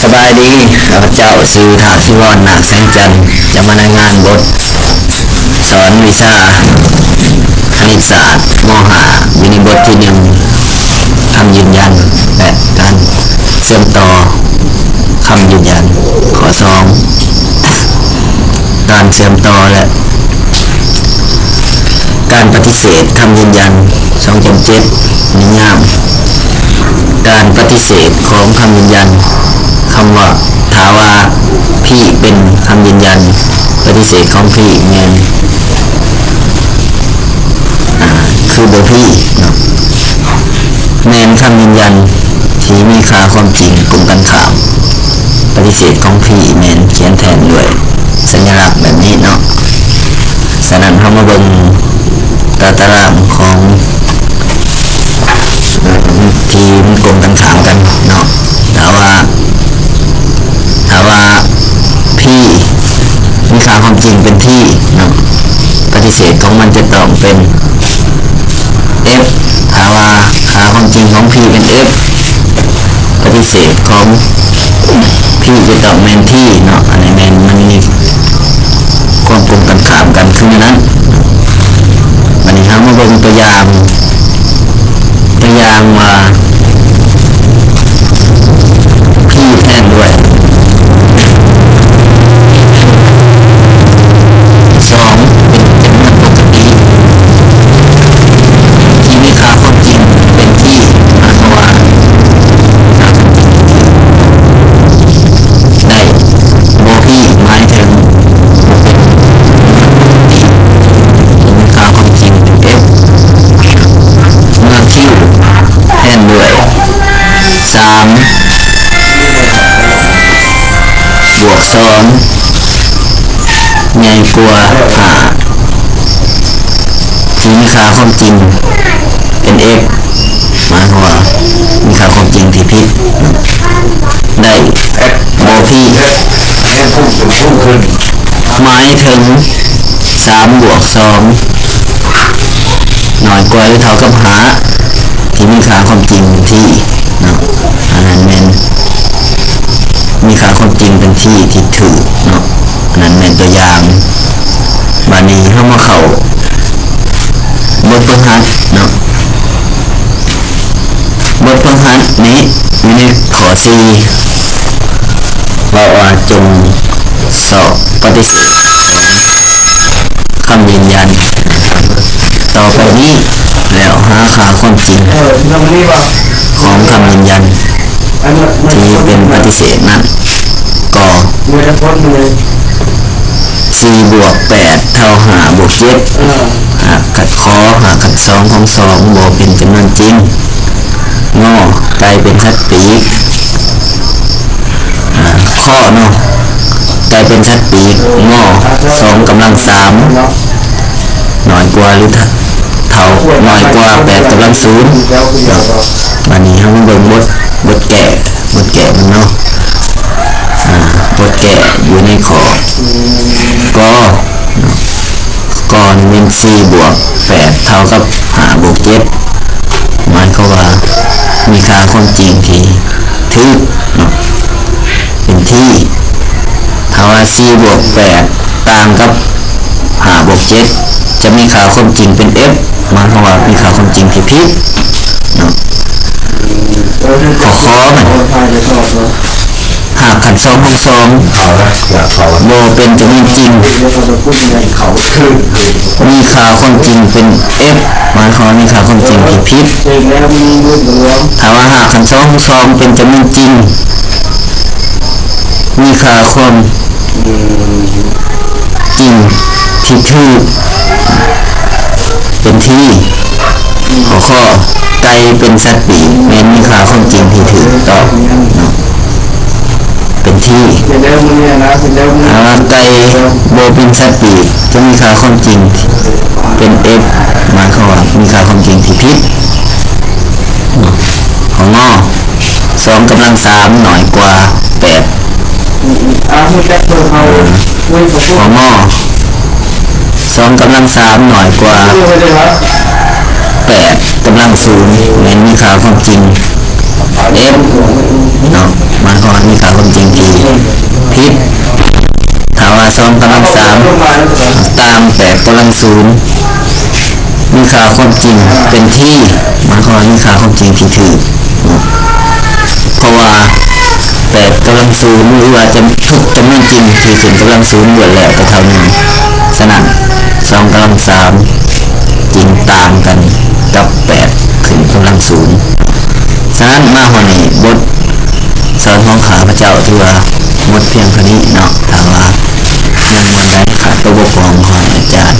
ສະບາຍດີ, ຂ້າພະເຈົ້າຊື່ ທ້າວ ສຸວອນ ນາກແສງຈັນ ຈະມາລາຍງານບົດສອນວິຊາຄະນິດສາດ ມໍຫ້າ ຢູ່ໃນບົດທີໜຶ່ງ ຄຳຢືນຢັນ ແລະ ການເຊື່ອມຕໍ່ຄຳຢືນຢັນ. ຂໍ້ສອງ ການເຊື່ອມຕໍ່ ແລະ ການປະຕິເສດຄຳຢືນຢັນ. ສອງຈຸດເຈັດ ນິຍາມການປະຕິເສດຂອງຄຳຢືນຢັນ. ຄຳວ່າ ຖ້າວ່າ P ເປັນຄຳຢືນຢັນ, ປະຕິເສດຂອງ P ແມ່ນ ອາ ຄືບໍ່ P ເນາະ, ແມ່ນຄຳຢືນຢັນທີ່ມີຄ່າຄວາມຈິງກົງກັນຂ້າມ. ປະຕິເສດຂອງ P ແມ່ນຂຽນແທນດ້ວຍສັນຍະລັກແບບນີ້ເນາະ. ສະນັ້ນ ເຮົາມາເບິ່ງຕາຕະລາງຂອງ ທີ່ມັນກົງກັນຂ້າມກັນເນາະ. ຖ້າວ່າ ຖ້າວ່າ P ມີຄ່າຄວາມຈິງເປັນ T ເນາະ, ປະຕິເສດຂອງມັນຈະຕ້ອງເປັນ F. ຖ້າວ່າຄ່າຄວາມຈິງຂອງ P ເປັນ F, ປະຕິເສດຂອງ P ຈະຕ້ອງແມ່ນ T ເນາະ. ອັນນີ້ແມ່ນມັນມີຄວາມກົງກັນຂ້າມກັນຄືແນວນັ້ນ. ບັດນີ້ເຮົາມາເບິ່ງຕົວຢ່າງ ຕົວຢ່າງວ່າ P ແທນດ້ວຍ ສອງ ເປັນຈຳນວນປົກກະຕິທີ່ມີຄ່າຄວາມຈິງເປັນ T ໝາຍຄວາມວ່າ ໄດ້ບໍ່ P ໝາຍເຖິງ P ມີຄ່າຄວາມຈິງເປັນ F ເມື່ອ Q ແທນດ້ວຍ ສາມ ບວກ ສອງ ໃຫຍ່ກວ່າ ຫ້າ ທີ່ມີຄ່າຄວາມຈິງເປັນ F ໝາຍຄວາມວ່າມີຄ່າຄວາມຈິງທີ່ຜິດ ໄດ້ບໍ່ P ໝາຍເຖິງ ສາມ ບວກ ສອງ ໜ້ອຍກວ່າ ຫຼື ເທົ່າກັບ ຫ້າ ທີ່ມີຄ່າຄວາມຈິງເປັນ T ເນາະ. ອັນນັ້ນແມ່ນມີຄ່າຄວາມຈິງເປັນ T ທີ່ຖືກເນາະ. ອັນນັ້ນແມ່ນຕົວຢ່າງ. ບາດນີ້ເຮົາມາເຂົ້າບົດຝຶກຫັດເນາະ. ບົດຝຶກຫັດນີ້ຢູ່ໃນຂໍ້ສີ່ ເວົ້າວ່າຈົ່ງຊອກປະຕິເສດຄຳຢືນຢັນຕໍ່ໄປນີ້ ແລ້ວຫາຄ່າຄວາມຈິງຂອງຄຳຢືນຢັນທີ່ເປັນປະຕິເສດນັ້ນ. ກໍ ສີ່ບວກແປດເທົ່າຫ້າບວກເຈັດ. ຫາກຂັດ ຂໍ ຫາກຂັດສອງຂອງສອງບໍ່ເປັນຈຳນວນຈິງ. ງໍ ໄກ່ເປັນສັດປີກ. ອາ ເຄາະເນາະ ໄກ່ເປັນສັດປີກ. ງໍ ສອງກຳລັງສາມ ໜ້ອຍກວ່າ ຫຼື ເທົ່າ ໜ້ອຍກວ່າ ແປດກຳລັງສູນ. ບາດນີ້ເຮົາມາເບິ່ງບົດ ບົດແກ້ ບົດແກ້ມັນເນາະ. ອ່າ ບົດແກ້ຢູ່ໃນຂໍ້ ກໍ ກໍນີ້ແມ່ນ ສີ່ບວກແປດເທົ່າກັບຫ້າບວກເຈັດ ໝາຍຄວາມວ່າມີຄ່າຄວາມຈິງທີ່ຖືກເນາະ ເປັນ T. ຖ້າວ່າ ສີ່ບວກແປດຕ່າງກັບຫ້າບວກເຈັດ ຈະມີຄ່າຄວາມຈິງເປັນ F ໝາຍຄວາມວ່າມີຄ່າຄວາມຈິງທີ່ຜິດເນາະ. ຂໍ້ ຂໍ ມັນ ຫາກຂັດສອງຂອງສອງບໍ່ເປັນຈຳນວນຈິງ ມີຄ່າຄວາມຈິງເປັນ F ໝາຍຄວາມວ່າມີຄ່າຄວາມຈິງທີ່ຜິດ. ຖ້າວ່າຫາກຂັດສອງຂອງສອງເປັນຈຳນວນຈິງ ມີຄ່າຄວາມຈິງທີ່ຖືກເປັນ T. ຂໍ້ ຂໍ ໄກ່ເປັນສັດປີກ ແມ່ນມີຄ່າຄວາມຈິງທີ່ຖືກຕ້ອງເນາະ ເປັນ T. ຖ້າວ່າໄກ່ບໍ່ເປັນສັດປີກ ຈະມີຄ່າຄວາມຈິງເປັນ F ໝາຍຄວາມວ່າມີຄ່າຄວາມຈິງທີ່ຜິດ. ຂໍ້ ງໍ ສອງກຳລັງສາມໜ້ອຍກວ່າແປດ. ຂໍ້ ງໍ ສອງກຳລັງສາມໜ້ອຍກວ່າແປດ ແຕ່ ກຳລັງສູນແມ່ນມີຄ່າຄວາມຈິງ F ເນາະ ໝາຍຄວາມວ່າມີຄ່າຄວາມຈິງທີ່ຜິດ. ຖ້າວ່າສອງກຳລັງສາມຕາມແປດກຳລັງສູນ ມີຄ່າຄວາມຈິງເປັນ T ໝາຍຄວາມວ່າມີຄ່າຄວາມຈິງທີ່ຖືກເນາະ ເພາະວ່າແປດກຳລັງສູນ ຫຼືວ່າຈຳ ທຸກຈຳນວນຈິງທີ່ຂຶ້ນກຳລັງສູນລ້ວນແລ້ວກໍເທົ່າໜຶ່ງ. ສະນັ້ນ ສອງກຳລັງສາມຈຶ່ງຕ່າງກັນກັບແປດຂຶ້ນກຳລັງສູນ. ສະນັ້ນມາຮອດນີ້ ບົດສອນຂອງຂ້າພະເຈົ້າຖືວ່າໝົດພຽງເທົ່ານີ້ເນາະ. ຖ້າວ່າມີບ່ອນໃດຂັດຕົວບົກຜ່ອງ ຂໍໃຫ້ອາຈານ